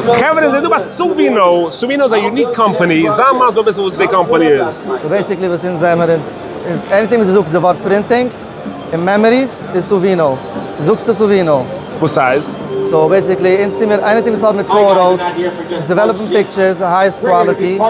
חברה זענען דא ביי Suvino, Suvino איז א unique company, זיי מסביר אביסל וואס די קאמפאני איז. so basically וואס אונז זעמער אונז איז anything וואס דו זאגסט די ווארט printing און memories איז Suvino, זאגסטו Suvino. וואס הייסט? so basically אונז טוה מיר anything וואס האט מיט photos, אונז develop ן pictures highest quality.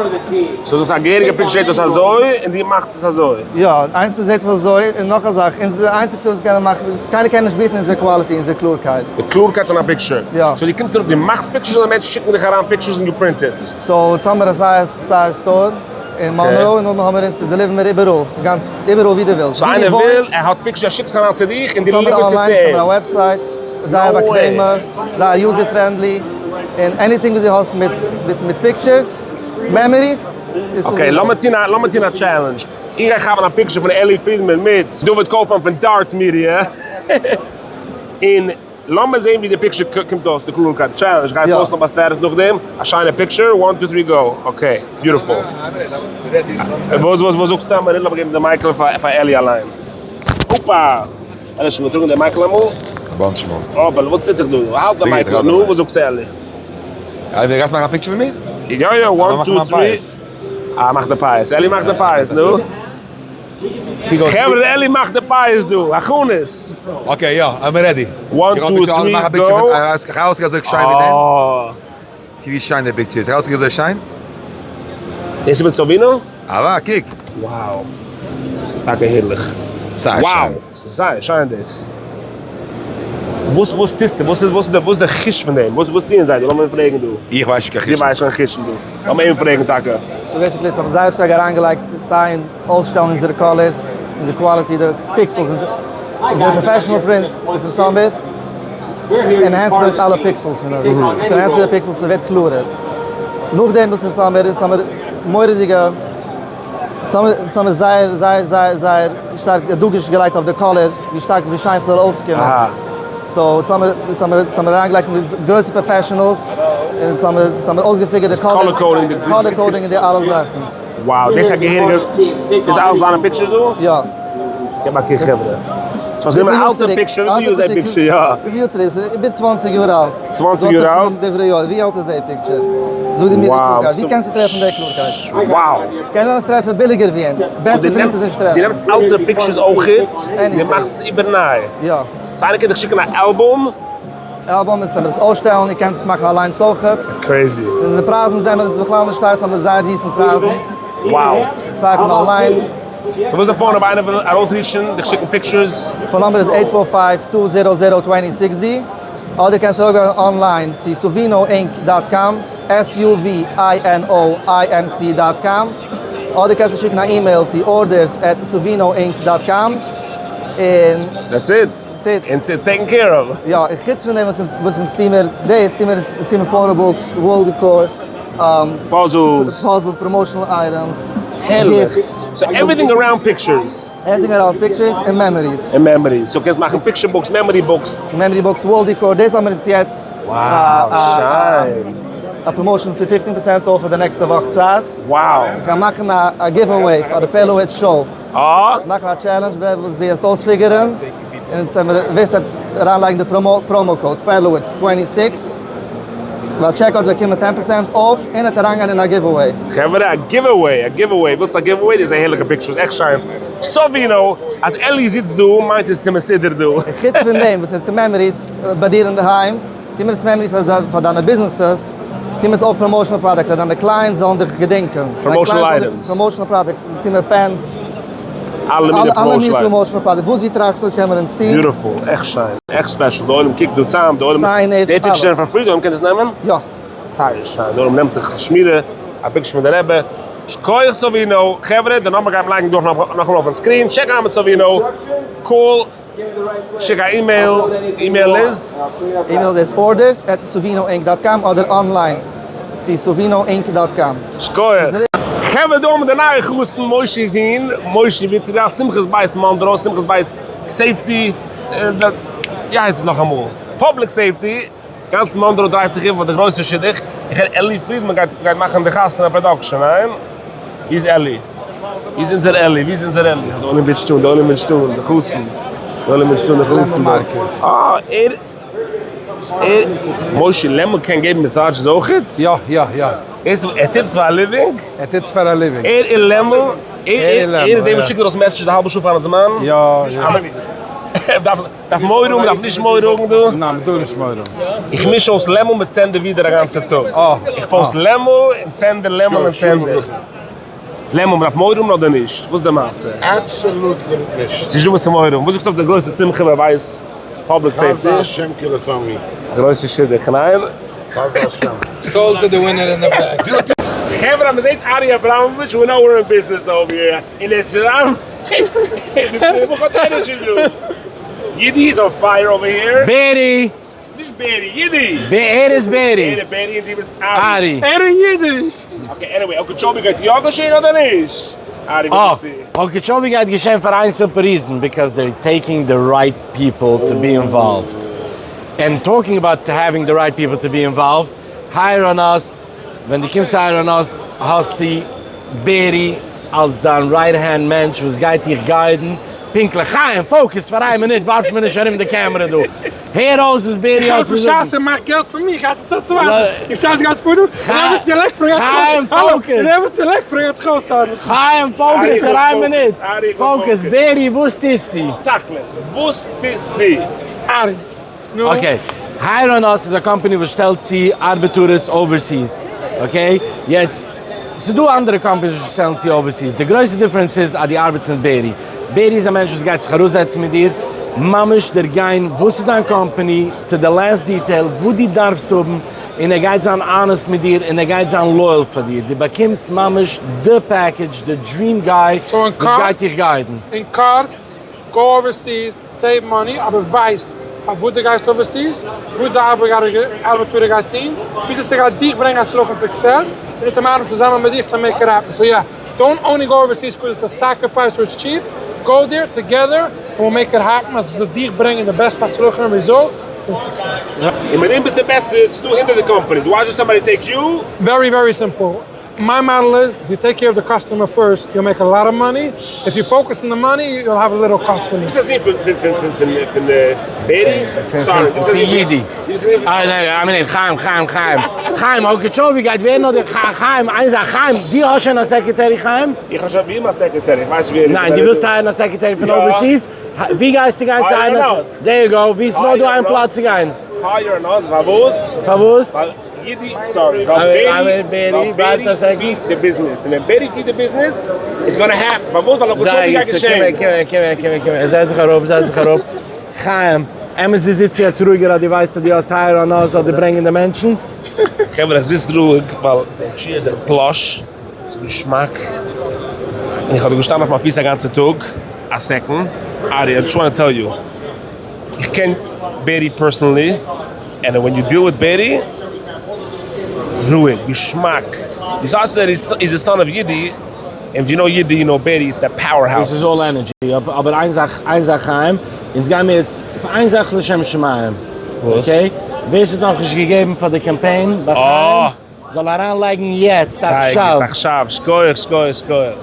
so זאגסט א געהעריגע picture זעט אויס אזוי און דו מאכסט עס אזוי? יא, איינס זעט זיך אזוי און נאך א זאך, אונז די איינציגסטע וואס קענען מאכן, קיינער קען נישט ביטן אונזער quality, אונזער קלארקייט. די קלארקייט פון א picture. יא. so דו קומסט אראפ דו מאכסט pictures אדער מענטשן שיקן דיך אריין pictures און דו print it? so אונז האמיר א זייער זייער store אין מאנרא און נאכדעם האמיר אונז deliver ן מיר איבעראל, גאנץ איבעראל ווי דו ווילסט. so איינער וויל, ער האט pictures ער שיקט עס אריין צו דיך און דו deliver סט עס צו אים. אונז האמיר א website, זייער באקוועמע, זייער user friendly, און anything וואס דו האסט מיט מיט pictures, memories, איז okay, לאמיר טון א לאמיר טון א challenge. איך גיי כאפן א picture פון אלי פרידמאן מיט דוד קויפמאן פון Dart Media, און לאמיר זען ווי די picture קומט אויס, די קלארקייט, challenge, גיי עס post ן אויף א status נאכדעם, א שיינע picture, one two three go, okay, beautiful. וואס וואס וואס זאגסטו א מינוט לאמיר געבן די מייקל פאר אלי אליין. הופא! האט ער שוין געטראגן די מייקל אמאל? א bunch מאל. אבער וואס טוט זיך דא? האלט די מייקל, נו וואס זאגסטו אלי? דו גייסט מאכן א picture פון מיר? יא יא, one two three. אה, מאך די פייעס. אלי מאך די פייעס, נו. חברה, אלי מאכט די פייעס דא. הכנות. okay, יא, I'm ready. one, two, three, go. איך האב אויסגעזען אזוי שיין ווי דעם. קוק ווי שיין די picture איז. איך האב אויסגעזען אזוי שיין? דאס איז מיט Suvino? אבער קוק. Wow. טאקע הערליך. זייער שיין. Wow. ס'איז זייער שיין דאס. וואס וואס טוסטו? וואס איז וואס איז וואס איז די חוש פון דעם? וואס וואס טוען זיי דא? לאמיר פרעגן דא. איך ווייס נישט קיין חוש. דו ווייסט שוין חוש דא. לאמיר אים פרעגן טאקע. so basically האט מען זייער שטארק אריינגעלייגט סיי אין אויסשטעלן אונזערע colors, אונזער quality, די pixels, אונזערע professional prints וואס אונז האמיר, enhance מיר אלע pixels פון עס. עס enhance מיר די pixels ס'ווערט קלארער. נאכדעם וואס אונז האמיר, אונז האמיר מורא'דיגע. אונז האמיר זייער זייער זייער זייער שטארק דגוש געלייגט אויף די color, ווי שטארק ווי שיין ס'זאל אויסקומען. so אונז האמיר אונז האמיר אונז האמיר אריינגעלייגט מיט גרויסע professionals, און אונז האמיר אונז האמיר אויסגע figure ט די color color coding און די אלע זאכן. Wow, דאס איז א געהעריגע, דאס איז אלעס דיינע pictures דא? יא. געב א קוק חברה. so האסט גענומען אלטע picture, וויפיל יאר איז די picture? יא. וויפיל יאר צוריק? ס'איז איבער צוואנציג יאר אלט. צוואנציג יאר אלט? ווי אלט איז די picture? זאג דיר מיר די קלארקייט. ווי קענסטו טרעפן די קלארקייט? Wow! קען זיין עס טרעפן ביליגער ווי אונז. בעסער פון אונז איז נישט טרעפן. דו נעמסט אלטע pictures אויכעט און דו מאכסט עס איבער ניי. יא. so איינער קען דיך שיקן א אלבום? אלבום אונז זעמיר עס אויסשטעלן, איר קענט עס מאכן אליינס אויכעט. It's crazy. און די פרייזן זעמיר אונז בכלל נישט שטארק, האמיר זייער decent פרייזן. Wow. סיי פון אנליין. so וואס איז די phone אויב איינער וויל ארויס reach ן, דיך שיקן pictures? phone number איז eight four five two zero zero twenty sixty, אדער קענסטו ארויפגיין אנליין צו Suvino Inc dot com, S-U-V-I-N-O-I-N-C dot com, אדער קענסטו שיקן א אימעיל צו orders at Suvino Inc dot com, און That's it. That's it. און ס'איז taken care of. יא, און חוץ פון דעם וואס אונז וואס אונז טוהן מיר דאס, טוהן מיר אונז טוהן מיר photo books, wall decor, Puzzles. Puzzles, promotional items, הערליך. Gifts. So everything around pictures. Everything around pictures און memories. און memories. So קענסט מאכן picture books, memory books. Memory books, wall decor, דאס האמיר אונז יעצט. Wow, שיין. א promotion פון fifteen percent off פאר די נעקסטע וואך צייט. Wow. איך גיי מאכן א giveaway פאר די פעלאוויטש show. אה. מאכן א challenge ווער וואס די עסט אויס figure ן. און ווער ס'וועט אריינלייגן די promo code פערלאוויטש twenty six ביי checkout וועט קומען ten percent off און וועט אריינגיין אין א giveaway. חברה א giveaway! א giveaway! ווילסט א giveaway? דאס איז א הערליכע picture, איז עכט שיין. Suvino, אז אלי זיצט דא מיינט עס ס'מסודר דא. און חוץ פון דעם וואס אונז memories ביי דיר אינדערהיים, טוה מיר אונז memories פאר דיינע businesses, טוה מיר אונז אויך promotional products אז דיינע clients זאלן דיך געדענקען. Promotional items. Promotional products, טוה מיר pens. אלע מיני promotional products. וואס דו טראכסט אויס קען מען אונז טון. Beautiful, עכט שיין, עכט special, די עולם קוקט דא צאם, די עולם, די pictures זענען פאר free, די עולם קען עס נעמען? יא. זייער שיין, די עולם נעמט זיך שמירה, א picture פון די רבי, שכוח Suvino, חברה, די number גייט מען לייגן דא נאכאמאל אויפן screen, check אריין מיט Suvino, call, שיק א email, email איז? אימעיל איז orders at Suvino Inc dot com אדער אנליין צו Suvino Inc dot com. שכוח. חברה דא האבן די נייע חתן מוישי זון, מוישי וויטריאל, שמחת בית מאנדרא, שמחת בית safety, ווי הייסט עס נאכאמאל? Public safety, גאנץ מאנדרא דרייט זיך איבער די גרויסע שידוך, איך הער אלי פרידמאן גייט גייט מאכן די חתונה production, ניין? ווי איז אלי? ווי איז אונזער אלי? ווי איז אונזער אלי? די עולם וויל שטאן, די עולם וויל שטאן, די חתן, די עולם וויל שטאן, די חתן. אה, ער. משה לעמל קען געבן massage ס אויכעט? יא יא יא. ער טוט עס פאר א living? ער טוט עס פאר א living. ער און לעמל? ער איז דער וואס שיקט ארויס messages א האלבע שעה פארן זמן? יא יא. דארף מורא האבן דארף נישט מורא האבן דא? ניין מ'טאר נישט מורא האבן. איך מיש אויס לעמל מיט סענדער ווידער א גאנצע טאג. איך post לעמל און סענדער לעמל און סענדער. לעמל מ'דארף מורא האבן אדער נישט? וואס איז די מעשה? Absolutely נישט. ס'נישט דא וואס צו מורא האבן. וואס זאגסטו אויף די גרויסע שמחה ביי ווייס public safety? חסדי השם כי לא שמי. גרויסע שידוך, ניין? חסדי השם. Sold to the winner in the back. חברה מ'זעט ארי אבראמאוויטש we know we're in business over here אין איסלאם יידי איז on fire over here. בערי! נישט בערי, יידי! ער איז בערי! ער איז בערי און דו ביסט ארי. ארי. ער איז יידי! Okay anyway, Okeechobee גייט יא געשען אדער נישט? ארי וואס זאגסטו? Okeechobee גייט געשען פאר איין simple reason, because they're taking the right people to be involved. And talking about having the right people to be involved, Hire On Us, ווען דו קומסט צו Hire On Us האסטו בערי אלס דיין right hand מענטש וואס גייט דיך guide ן פונקטליך. חיים, focus פאר איין מינוט, ווארף מיר נישט ארום די קעמרע דא. הער אויס וואס בערי האט צו זאגן. בשעת ער מאכט געלט פון מיר גייט ער צו א צווייטן. איך טראכט גראד פון דא, און ער וואס די לעק פרעגט חיים, focus. און ער וואס די לעק פרעגט זיך אויס. חיים, focus פאר איין מינוט. Focus, בערי, וואס טוסטו? תכלית, וואס טוסטו? ארי, נו. Okay, Hire On Us איז א קאמפאני וואס שטעלט צו ארבעטארעס overseas, okay? יעצט, ס'איז דא אנדערע companies וואס שטעלן צו overseas, די גרויסע difference איז אז דו ארבעטסט מיט בערי. בערי איז א מענטש וואס גייט זיך אראפזעצן מיט דיר, ממש דערגיין וואס איז דיין קאמפאני, to the last detail, וואס דו דארפסט האבן, און ער גייט זיין honest מיט דיר, און ער גייט זיין loyal פאר דיר. דו באקומסט ממש די package, די dream guy וואס גייט דיך guide ן. אין קורץ, go overseas, save money, אבער ווייס פארוואס דו גייסט overseas, וואס די ארבעטארער גייט טון, וויאזוי ס'גייט דיך ברענגען הצלחה און success, און עס ארבעטן צוזאמען מיט דיך to make it happen. So yeah, don't only go overseas cause it's a sacrifice or it's cheap, go there together and we'll make it happen אז עס זאל דיך ברענגען די בעסטע הצלחה און results און success. און מיט דעם ביסטו בעסער, ס'דא הונדערטער companies, why should somebody take you? Very very simple. מיין מאדעל איז, if you take care of the customer first, you'll make a lot of money, if you focus on the money, you'll have a little customer. ביסט א זון פון פון פון פון פון בערי? Sorry, פון יידי. אה ניין, א מינוט, חיים, חיים, חיים. חיים, Okeechobee גייט ווערן אדער חיים, איין זאך, חיים, דו האסט שוין א secretary חיים? איך האב שוין ווי מיין secretary, איך ווייס נישט ווער ער איז. ניין, דו ווילסט hire ן א secretary פון overseas? ווי גייסטו גיין צו hire ן א there you go, ווי איז נאר דא איין פלאץ צו גיין? Hire On Us, פארוואס? פארוואס? יידי, sorry, ווייל בערי, ווייל בערי פירט די ביזנעס, און ווען בערי פירט די ביזנעס, it's gonna happen, פארוואס? ווייל Okeechobee גייט געשען. קום אהער, קום אהער, קום אהער, קום אהער, זעץ זיך אראפ, זעץ זיך אראפ. חיים, אמת דו זיצט יעצט רואיגער אז דו ווייסט אז דו האסט Hire On Us אדער ברענגען די מענטשן? חברה איך זיץ רואיג ווייל די chairs זענען plush, ס'איז געשמאק, און איך האב דא געשטאנען אויף מיין פיס א גאנצע טאג, א second, ארי, I just wanna tell you, איך קען בערי personally, and when you deal with בערי, רואיג, געשמאק, דו זאגסט ער איז די son of יידי, and if you know יידי you know בערי, the powerhouse. דאס איז all energy, אבער איין זאך, איין זאך חיים, אונז גיימיר יעצט פאר איין זאך לשם שמים, okay? ווער ס'האט נאכנישט געגעבן פאר די קאמפיין ביי חיים, זאל אריינלייגן יעצט, עכשיו. עכשיו, שכוח, שכוח, שכוח.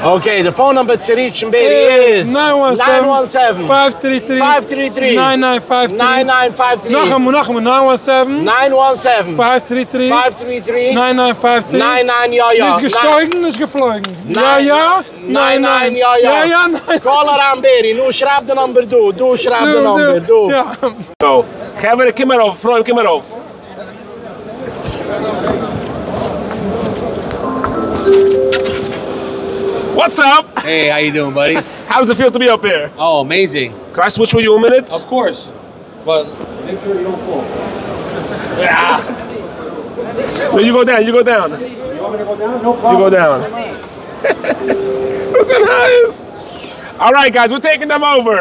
Okay, די phone number צו reach ן בערי איז nine one seven, five three three, five three three, nine nine five three, nine nine five three, נאכאמאל, נאכאמאל, nine one seven, nine one seven, five three three, five three three, nine nine five three, nine nine יא יא, נישט געשטויגן, נישט געפלויגן, יא יא, ניין ניין, יא יא, יא יא, ניין. Call אריין בערי, נו שרייב די number דא, דא שרייב די number, דא. So, חברה קום ארויף, פרוים קום ארויף. What's up? Hey, how you doing, buddy? How does it feel to be up here? Oh, amazing. Can I switch with you a minute? Of course. But make sure you don't fall. No, you go down, you go down. You want me to go down? No problem. You go down. That's nice. All right, guys, we're taking them over.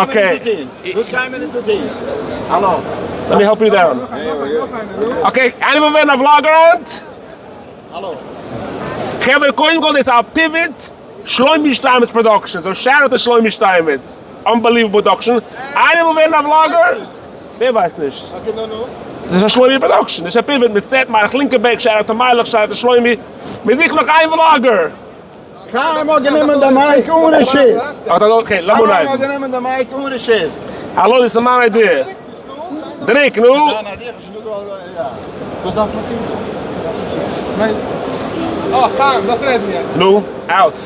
Okay. Hello. Let me help you down. Okay, anyone ווערן א vlogger היינט? חברה, קודם כל דאס איז א Pivot שלומי שטיינמעץ production, so shout out to שלומי שטיינמעץ, unbelievable production. איינער וויל ווערן א vlogger? ווער ווייסט נישט? דאס איז א שלומי production, דאס איז א Pivot מיט set, מיילעך לינקערבערג, shout out to מיילעך, shout out to שלומי. מיר זוכן נאך איין vlogger. חיים האט גענומען די mic אן רשות. Okay, לאמיר חיים האט אנהייבן. גענומען די mic אן רשות. האלא, דאס איז מיין idea. דריק, נו. ניין, idea איז שוין דא, יא. וואס דארף מען טון? אה, חיים, לאז רעדן יעצט. נו, out.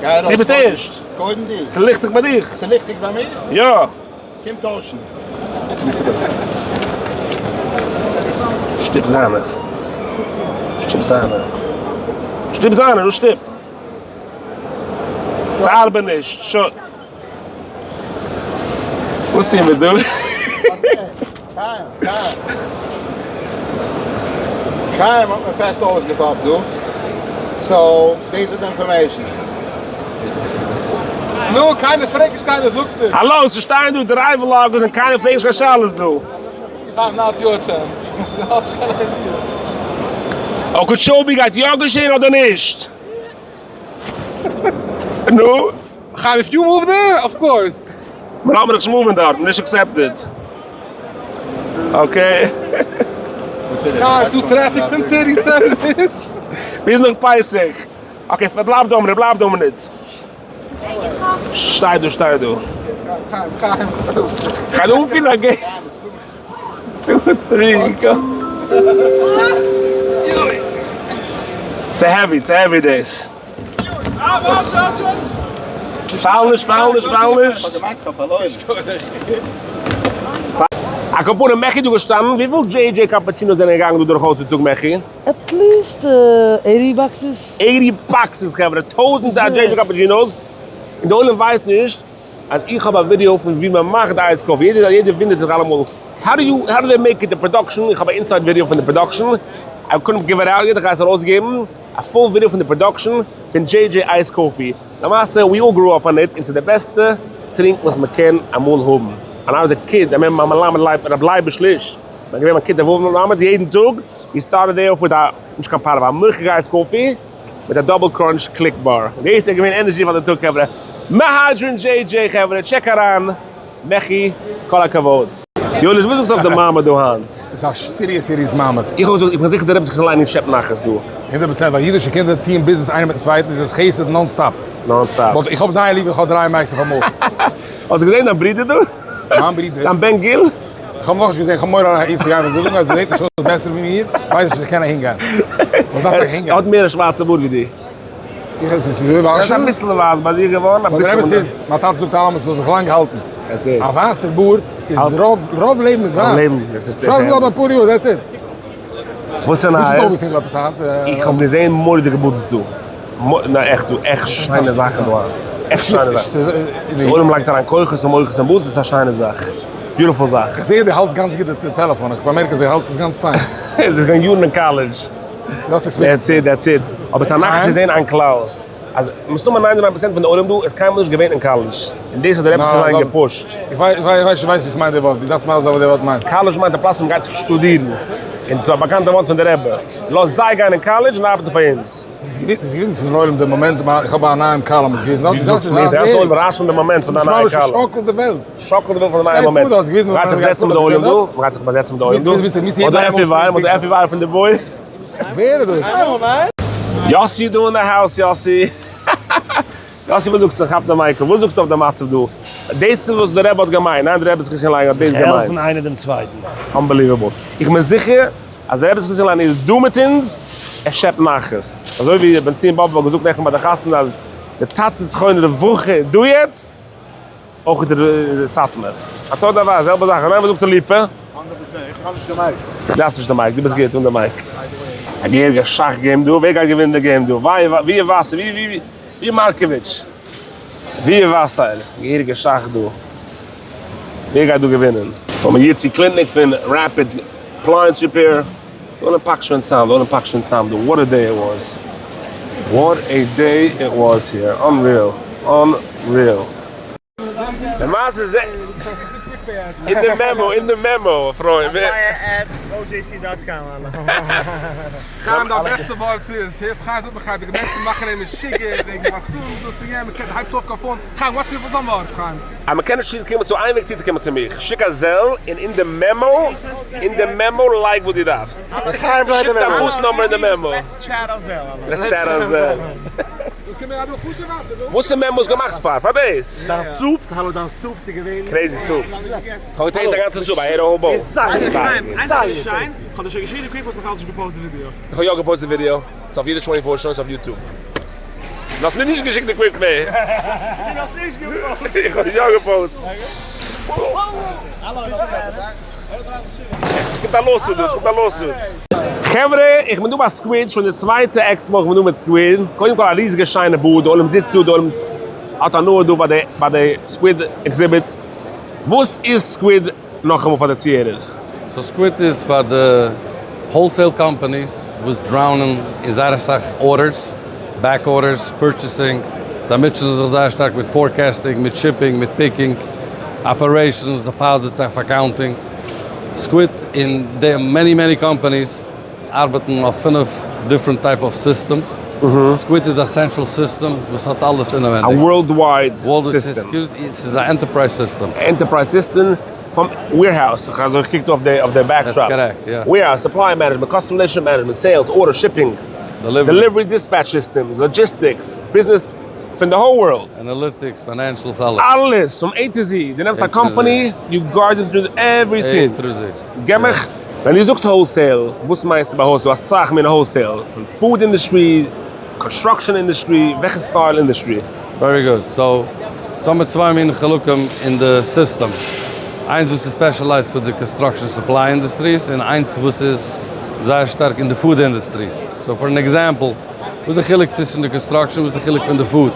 גיי ארויס. דו ביסט ערשט. קודם דו. ס'איז ליכטיג ביי דיך. ס'איז ליכטיג ביי מיר? יא. קום טוישן. שטופ זיינע. שטופ זיינע. שטופ זיינע, נו שטופ. ס'ארבעט נישט. שוין. וואס טוען מיר דא? חיים, חיים. חיים האט מיר פעסט אויסגעטאפט דא. So, דאס איז די information. נו, קיינער פרעגט נישט, קיינער זאגט נישט. האלא, ס'שטייען דא דריי vloggers און קיינער פרעגט נישט קיין שאלות דא. חיים, now it's your chance. דו האסט קיין idea. Okeechobee גייט יא געשען אדער נישט? נו? חיים, if you move there, of course. מען האט מיר נישט move ן דארט, נישט accepted. Okay. חיים, דא traffic פון 37 איז. ביז נאך פסח. Okay, פארבלייב דא א מינוט, בלייב דא א מינוט. שטיי דא, שטיי דא. חיים, חיים. כ'גיי דא אנפילן א game. Two, three, go. ס'איז heavy, ס'איז heavy דאס. פאל נישט, פאל נישט, פאל נישט. כ'האב געמיינט כ'האב פארלוירן. א כפרה מעכי דא געשטאנען, וויפיל JJ cappuccino זענען געגאנגען דא דורכאויס די טאג מעכי? At least eighty boxes. Eighty boxes חברה, טויזענטער JJ cappuccinos, און די עולם ווייסט נישט אז איך האב א ווידיאו פון ווי מען מאכט די iced coffee, יעדער יעדער וואונדערט זיך אלעמאל, how do you how do they make it די production, איך האב א inside video פון די production, I couldn't give it out yet, איך גיי עס ארויסגעבן, א full video פון די production פון JJ iced coffee, למעשה we all grew up on it, און ס'איז די בעסטע טרינק וואס מען קען אמאל האבן, ווען I was a kid, I remember מיין מלמד לייב רבי לייביש ליש, כ'בין געווען ביים כיתה ו' מלמד יעדן טאג, we started day off with א, נישט קיין פארעווע, א מילכיגע iced coffee, מיט א double crunch Click bar. דאס איז געווען energy פאר די טאג חברה. מהדרין JJ חברה, check אריין מעכי, כל הכבוד. יואליש וואס זאגסטו אויף די מעמד דא היינט? ס'איז א serious serious מעמד. איך האב געזאגט איך בין זיכער די רבי זיך אליין נישט שעפן נחת דא. 100% ווייל אידישע קינדער טוען ביזנעס איינער מיטן צווייטן איז עס חסד non stop. Non stop. But איך האב זייער ליב איך האב דריי mics אויף אמאל. האסט געזען דיין ברודער דא? מיין ברודער? דיין בן גיל? איך האב נאכנישט געזען, איך האב מורא אהין צו גיין, ווען זיי זאגן אז ער זעט נישט אויס בעסער ווי מיר, ווייס איך נישט איך קען אהין גיין. וואס דארף איך אהין גיין? ער האט מער א שווארצע בארד ווי דיר. איך האב עס נישט ער איז אביסל ווייס ביי דיר געווארן, אביסל. אבער דער אמת איז, מיין טאטע זאגט אלעמאל ס'זאל זיך לאנג האלטן. א ווייסער בארד איז רוב, רוב לעבן איז ווייס. לעבן, דאס איז שווארץ בלייבט אפאר יאר, that's it. וואס איז נייעס? איך האב געזען מורא'דיגע booths דא. נא עכט דא, עכט שיינע זאכן דא. עכט שיינע זאכן. די עולם לייגט אריין כוחות און מוחות אין booths, דאס איז א שיינע זאך. Beautiful זאך. איך זעה דו האלטסט גאנץ גוט די טעלעפאן, איך באמערק אז דו האלטסט עס גאנץ פיין. דאס איז געווען יארן אין college. That's it, that's it. אבער ס'איז א נחת צו זען איין כלל, אז מסתמא 99 פראצענט פון די עולם דא איז קיינמאל נישט געווען אין קאלעדזש. און דאס האט דער רבי זיך אליין געפושט. איך ווייס נישט וואס מיינט די ווארט, דו דארפסט מסביר זיין וואס די ווארט מיינט. קאלעדזש מיינט א פלאץ וואו מ'גייט זיך שטודירן. און ס'איז א באקאנטע ווארט פון די רבי, לאז זיי גיין אין קאלעדזש און ארבעטן פאר אונז. איז געוועזן פון עולם די מאמענט איך האב א נייעם column איז געוועזן ווי זאגסטו מיר די גאנצע עולם רעש'ן די מאמענט פון דיין נייע column. שאקלט די וועלט. שאקלט די וועלט פון די נייע מאמענט. מ'גייט זיך זעצן מיט די עולם דא, מ'גייט זיך באזעצן מיט די עולם דא. אדער עפי וויין, אדער עפי וויין פון די boys. ווער איז דאס? יאסי דא אין די house יאסי. יאסי וואס זאגסטו? כאפ די mic. וואס זאגסטו אויף די מצב דא? דאס איז וואס די רבי האט געמיינט, ניין? די רבי זיך אליין האט דאס געמיינט. העלפן איינער דעם צווייטן. Unbelievable. איך בין זיכער אז דער רבי זיך אליין איז דא מיט אונז, ער שעפט נחת. אזוי ווי בן ציון באבוב האט געזאגט נעכטן ביי די חתונה אז די טאטע זכרונו לברכה איז דא יעצט, אויך דער סאטמאר. אותו דבר, זעלבע זאך. ניין וואס זאגט ליפא? איך האב נישט די mic. דו האסט נישט די mic, דו ביסט גוט אן די mic. א געהעריגע שאך game דא, ווער גייט געווינען די game דא? ווי ווי וואסער? ווי ווי ווי מארקאוויטש? ווי וואסער? געהעריגע שאך דא. ווער גייט דא געווינען? האבן מיר יצי קלינדניק פון Rapid Appliance Repair. די עולם פאקט שוין צאם, די עולם פאקט שוין צאם דא, what a day it was, what a day it was here, unreal, unreal. למעשה זה, אין די memo, אין די memo, פרוינד. חיים דיין בעסטע ווארט איז, הערסט חיים זאגט מיך אייביג מענטשן מאכן אים משוגע וועגן מצבים דאס און יענץ, מ'קען הייבט אויף קיין phone, חיים what's your וואס איז דיין ווארט חיים? אז מ'קען נישט צוקומען צו איין וועג צוצוקומען צו מיך, שיק א Zelle און אין די memo, אין די memo לייג וואס דו דארפסט. שיק דיין booth number אין די memo. Let's chat on Zelle. וואס איז memos געמאכט פאר? פאר דאס? דיין soups, האלא דיין soups איז געווען. Crazy soups. כ'האב געטעיסט א גאנצע soup, I ate a whole bowl. איך האב יא געפאוסט די ווידיאו, ס'איז אויף אידיש 24 שוין, ס'איז אויף YouTube. דו האסט מיר נישט געשיקט די quick מער. איך האב יא געפאוסט. עס קומט א lawsuit דא, עס קומט א lawsuit. חברה, איך בין דא ביי Squid, שוין די צווייטע עקספאו איך בין דא מיט Squid, קודם כל א ריזיגע שיינע booth, די עולם זיצט דא, די עולם האט הנאה דא ביי די ביי די Squid exhibit. וואס איז Squid נאכאמאל פאר די צוהערער? So Squid איז פאר די wholesale companies וואס דראונען אין זייער אסאך orders, back orders, purchasing, זיי מוטשען זיך זייער שטארק מיט forecasting, מיט shipping, מיט picking, operations, deposits אויף accounting. Squid און די many many companies ארבעטן אויף פינף different type of systems. Squid איז א central system וואס האט אלעס אינעווענדיג. א worldwide system. ס'איז א enterprise system. Enterprise system פון warehouse, אזוי איך קוק דא אויף די backdrop. Correct, יא. Warehouse, supply management, customer relationship management, sales, order, shipping, delivery dispatch systems, logistics, business פון די whole world. Analytics, financials, אלעס. אלעס, פון A to Z. דו נעמסט א company, you guide them through everything. A through Z. געב מיך, ווען דו זאגסט wholesale, וואס מיינסטו ביי wholesale? אסאך מיני wholesale, פון food industry, construction industry, וועלכע style industry? Very good. So, so האמיר צוויי מיני חלקים אין די סיסטעם. איינס וואס איז specialized פאר די construction supply industries, און איינס וואס איז זייער שטארק אין די food industries. So for an example, וואס איז די חילוק צווישן די construction, וואס איז די חילוק פון די food?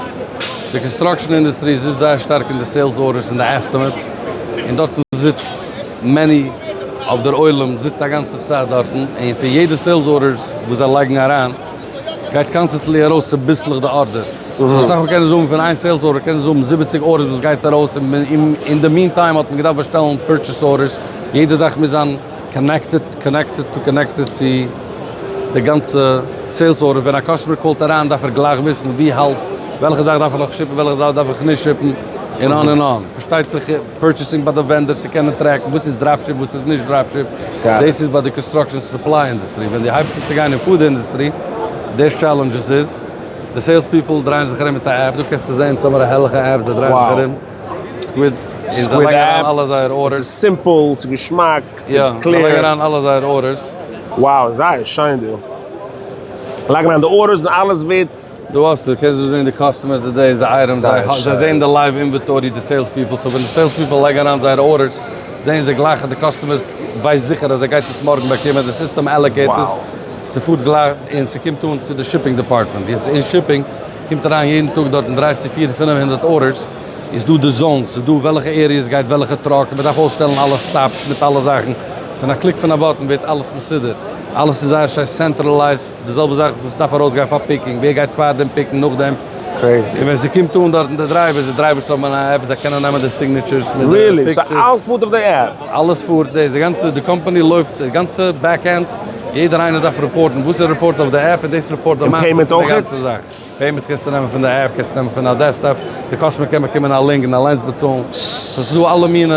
די construction industry זיצט זייער שטארק אין די sales orders און די estimates, און דארטן זיצט many אויף דער עולם זיצט א גאנצע צייט דארטן, און פון יעדע sales orders וואס זיי לייגן אריין, גייט constantly ארויס צוביסלעך די order. So אסאך מאל קענען זיי האבן פון איין sales order קענען זיי האבן 70 orders וואס גייט ארויס, און אין די meantime האט מען געדארפט באשטעלן purchase orders, יעדע זאך מוז זיין connected, connected to connected צו די גאנצע sales order, ווען א customer קאלט אריין דארף ער גלייך וויסן ווי האלט, וועלכע זאך דארף איך נאך שיפן, וועלכע זאך דארף איך נישט שיפן, און on און on. פארשטייט זיך purchasing ביי די vendors צו קענען טרעקן וואס איז drop ship וואס איז נישט drop ship, דאס איז ביי די construction supply industry, ווען דו הייבסט אן צו גיין אין food industry, די challenges איז, די sales people דרייען זיך ארום מיט א app, דא קענסטו זען סאמער א הערליכע app, זיי דרייען זיך ארום, Squid, און זיי לייגן אריין אלע זייער orders. ס'איז simple, ס'איז געשמאק, ס'איז clear. יא, זיי לייגן אריין אלע זייער orders. Wow, זייער שיין דא. לייגן אריין די orders און אלעס ווערט. דא האסטו, קענסט דא זען די customers די days, די items, זיי זעען די live inventory, די sales people, so ווען די sales people לייגן אריין זייערע orders, זעען זיי גלייך אז די customer ווייסט זיכער אז ער גייט עס מארגן באקומען, די system allocate עס, ס'פארט גלייך און ס'קומט אן צו די shipping department, יעצט אין shipping קומט אריין יעדן טאג דארטן דריי צו פיר פינף הונדערט orders, איז דא די zones, ס'איז דא וועלכע areas גייט וועלכע truck, און מ'דארף אויסשטעלן אלע stops מיט אלע זאכן, פון א click פון א button ווערט אלעס מסודר, אלעס איז זייער שיין centralized. די זעלבע זאך וואס דארף ארויסגיין פאר picking, ווער גייט פאר דעם פיקן נאכדעם, און ווען ס'קומט אן דארטן די drivers, די drivers האבן אן app, זיי קענען נעמען די signatures מיט די pictures. Really? So אלעס פארט אויף די app? אלעס פארט, די גאנצע, די קאמפאני לויפט, די גאנצע back end, יעדער איינער דארף רעפארטן וואס ער רעפארט אויף די app, און דאס רעפארט די מעשה פון די גאנצע זאך. Payments קענסטו נעמען פון די app, קענסטו נעמען פון א desktop, די customer קען באקומען א link און אליינס באצאלן, so ס'איז דא אלע מיני.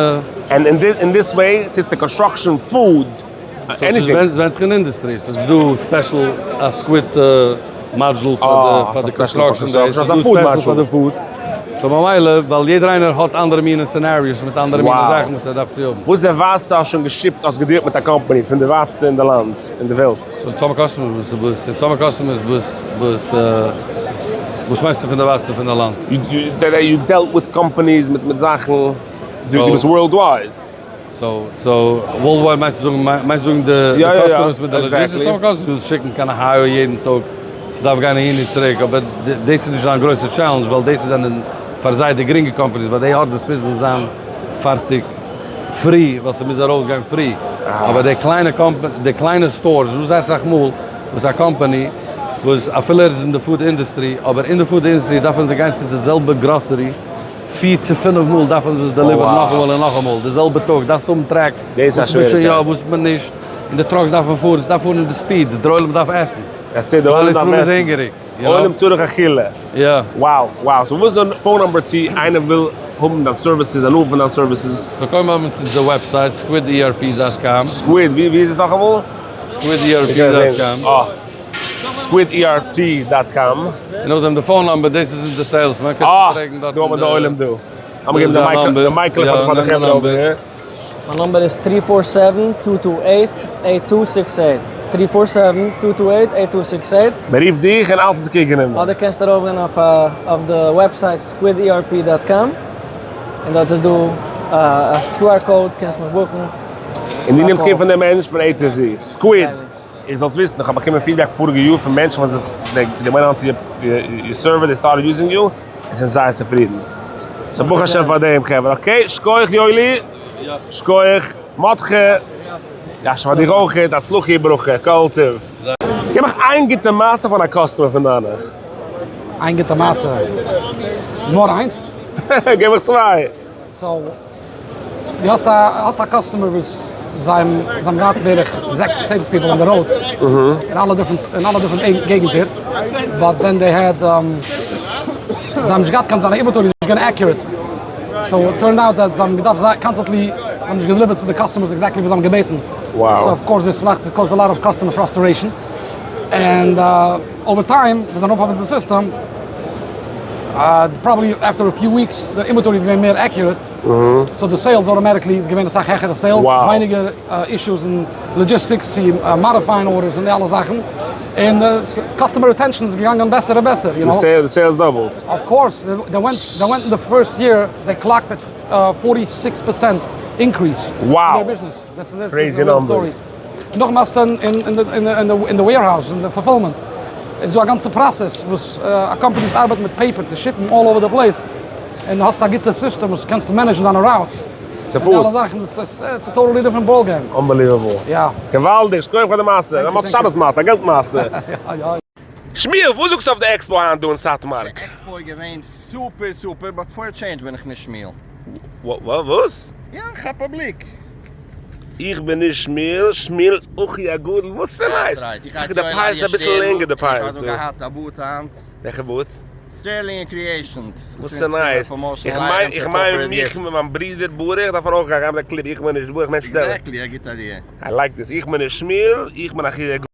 And in this way טוסטו construction, food, anything. ס'ווענדט זיך אין industry, ס'איז דא special א Squid module פאר די construction, ס'איז דא special פאר די food, so ממילא ווייל יעדער איינער האט אנדערע מיני scenarios מיט אנדערע מיני זאכן וואס ער דארף צו האבן. וואס איז די ווייטסטע האסט שוין געשיפט האסט געדילט מיט א קאמפאני פון די ווייטסטע אין די לאנד אין די וועלט? So צאמע customers וואס צאמע customers וואס וואס וואס מיינסטו פון די ווייטסטע פון די לאנד? You dealt with companies מיט מיט זאכן, דו ביסט worldwide. So so worldwide מיינסטו זאגן מיינסטו זאגן די customers מיט די logistics? סאם customers וואס שיקן קיין Ohio יעדן טאג, ס'דארף גיין אהין און צוריק, אבער דאס איז נישט זיין גרויסע challenge ווייל דאס זענען פאר זיי די גרינגע companies ווייל די orders מוזן זיין פארטיג פרי ווייל ס'מוז ארויסגיין פרי, אבער די קליינע קאמפאני די קליינע stores איז דא זייער אסאך מאל וואס א קאמפאני וואס אפילו ער איז אין די food industry אבער אין די food industry דארפן זיי גיין צו די זעלבע גראסערי פיר צו פינף מאל דארפן זיי עס דעליווערן נאכאמאל און נאכאמאל די זעלבע טאג, דארפסט האבן track וואס מען שוין יא וואס מען נישט, און די trucks דארפן פארן, עס דארף פארן אין די speed, די עולם דארף עסן, דער עולם איז הונגעריג, עולם צריך אכילה, יא. Wow wow, so וואס איז די phone number צו איינער וויל האבן דיין services און האבן דיין services? So קודם האבן אונז די website squiderp dot com. Squid, ווי איז עס נאכאמאל? Squiderp dot com. Squid ERP dot com. און נאכדעם די phone number, דאס איז אונזער salesman, קענסט אה! אים פרעגן דארט דא האט מען די עולם דא. לאמיר דא איז געבן זיין די number. מייקל פאר די חברה over here. מיין number איז three four seven two two eight eight two six eight, three four seven two two eight eight two six eight. מען רופט דיך און אלץ איז קעגן אדער קענסטו ארויפגיין אויף אויף די website Squid ERP dot com און דארט איז דא א QR code קענסט מיך book ן. און דו נעמסט care פון די מענטש פון A to Z. Squid, איר זאלסט וויסן, איך האב באקומען feedback פאריגע יאר פון מענטשן וואס זיך they went onto your server they started using you, און זענען זייער צופרידן. so ברוך השם פאר דעם חברה. okay, שכוח יואלי, שכוח מרדכי, יישר פאר דיר אויכעט, הצלחה וברכה, כל טוב. געב מיך איין גוטע מעשה פון א customer פון דיינע. איין גוטע מעשה? נאר איינס? געב מיך צוויי. so, דו האסט א האסט א customer וואס זיי האבן געהאט בערך זעקס sales people on the road, אין אלע different אין אלע different געגנטער, but then they had זיי האבן נישט געהאט קיין זיינע inventory איז נישט געווען accurate, so it turned out אז זיי האבן געדארפט זיי constantly האבן נישט געדעליווערט צו די customers exactly וואס זיי האבן געבעטן, so of course דאס מאכט cause a lot of customer frustration, and over time ווען זיי זענען ארויף אויף אונזער סיסטעם. probably after a few weeks די inventory איז געווען מער accurate, so די sales automatically איז געווען אסאך העכערע sales, ווייניגער issues אין logistics צו מאדיפייען orders און די אלע זאכן, און customer retention איז געגאנגען בעסער און בעסער, יו נאו. די sales doubled. of course, they went אין די first year they clocked at forty six percent increase אין דער ביזנעס. crazy numbers. נאכדעם האסטו אין די warehouse אין די fulfillment איז דא א גאנצע process וואס א קאמפאני וואס ארבעט מיט paper צו ship ן all over the place און האסט א גוטע סיסטעם וואס קענסט manage ן דיינע routes און די אלע זאכן it's a totally different ball game. Unbelievable. יא. געוואלדיג, שכוח פאר די מעשה, א מוצאי שבת מעשה, א געלט מעשה. שמואל, וואס זאגסטו אויף די expo היינט דא אין סאטמאר? די expo איז געווען סופער סופער, but for a change בין איך נישט שמואל. וואס? יא, כאפ א בליק. איך בין נישט שמואל, שמואל איז אחי הגדול, וואס איז נייעס? טאקע די פאות איז אביסל לענגער די פאות איך האב דא געהאט א booth היינט. וועלכע booth? Sterling Creations. וואס איז נייעס? איך מיין איך מיין מיך מיט מיין ברודער ברוך דארף מען אויך גיין, גיין מיט א clip, איך בין נישט ברוך מענטש שטעלער. Exactly, א גוטע idea. I like this, איך בין נישט שמואל, איך בין אחי הגדול.